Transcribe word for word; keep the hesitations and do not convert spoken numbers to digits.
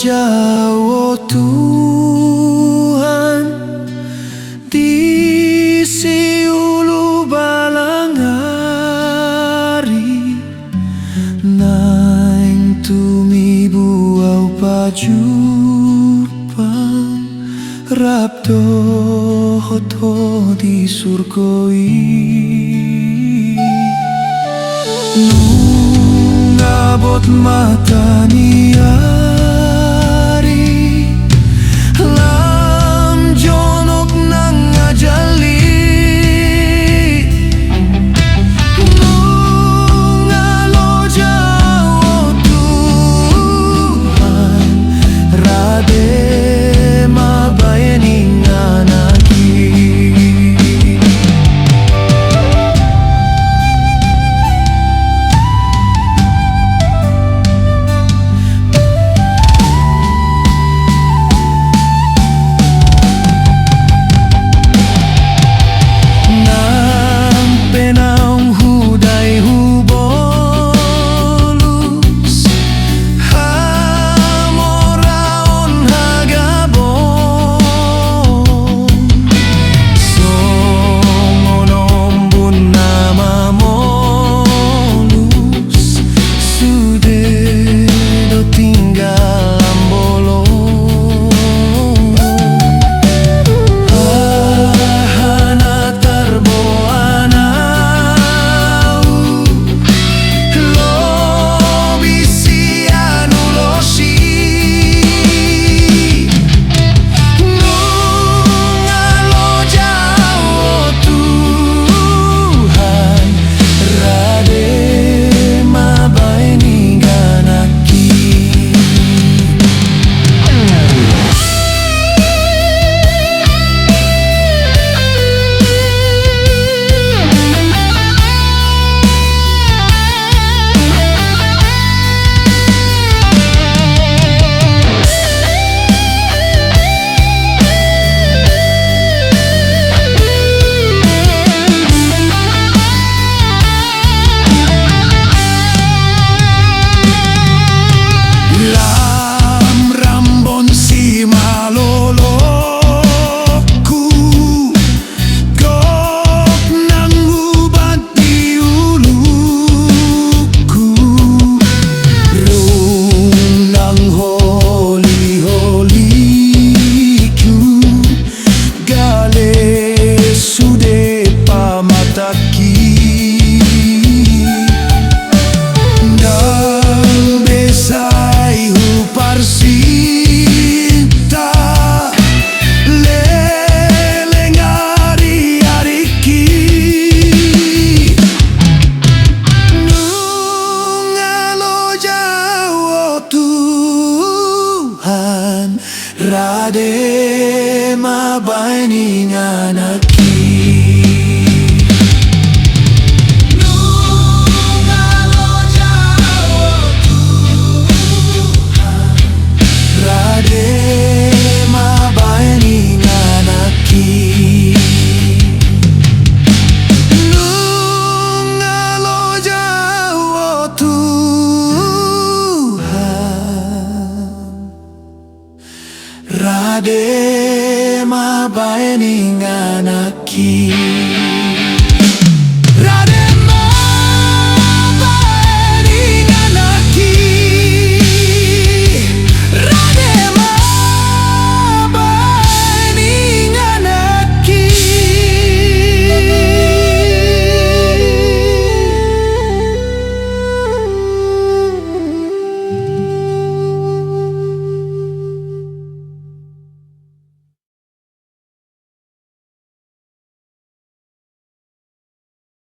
Jau, o Tuhan, di siulu balang ari, naeng tumibu au pajumpa rap dohot Ho di surgo i. Nunga bot mata ni ari, lam jonok nang ajal i. Nunga loja au, o Tuhan, rade ma baen inganan i. Nang pe naung hudai hubolus hamoraon hagabon, songon ombun na mamolus, sude do tinggal ambolon. Aha na tarboan au, lobi sian ulos i. Nunga loja au, o Tuhan, rade ma baen inganan i. Lam rambon simalolokku, gok nang ubat di ulukku, rung nang holiholiku, gale sude pamatangki. Ndang be sai huparsinta leleng ariaringki. Nunga loja au, o Tuhan, rade ma baen inganan